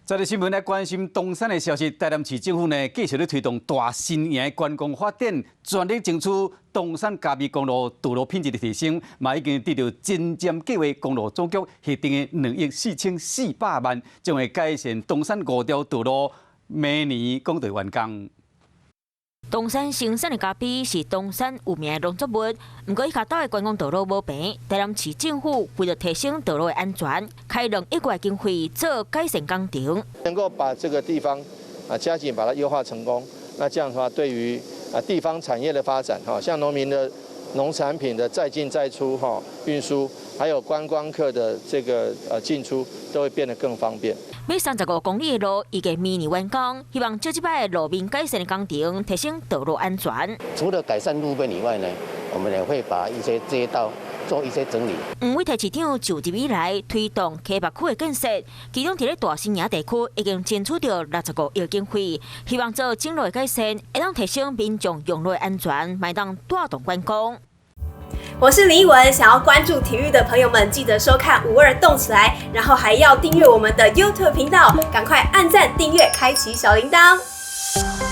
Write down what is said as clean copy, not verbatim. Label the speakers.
Speaker 1: 這個新聞來關心冬山的消息，台南市政府呢繼續咧推動大新營的觀光發展，全力爭取冬山嘉美公路道路品質的提升，嘛已經得著前瞻計劃公路總局核定的2億4400萬，將會改善冬山五條道路，明年講就完工。
Speaker 2: 冬山生產的咖啡是冬山有名的農作物，毋過伊跤兜的觀光道路無平，台南市政府為著提升道路的安全，開2億元經費做改善工程。
Speaker 3: 能夠把這個地方啊加緊把它優化成功，那這樣的話對於啊地方產業的發展，哈，像農民的農產品的載進載出，哈，運輸，還有觀光客的這個進出，都會變得更方便。
Speaker 2: 欲35公里的路預計明年完工，希望藉這擺路面改善的工程，提升道路安全。
Speaker 4: 除了改善路面以外呢，我們也會把一些街道做一些整理。
Speaker 2: 黃偉提市長就任以來，推動溪北區的建設，其中佇咧大新營地區已經爭取著65億經費，希望做整路的改善，會當提升民眾用路的安全，嘛會當帶動觀光。
Speaker 5: 我是林奕文，想要關注體育的朋友們，記得收看五二動起來，然後還要訂閱我們的 YouTube 頻道，趕快按讚、訂閱、開啟小鈴鐺。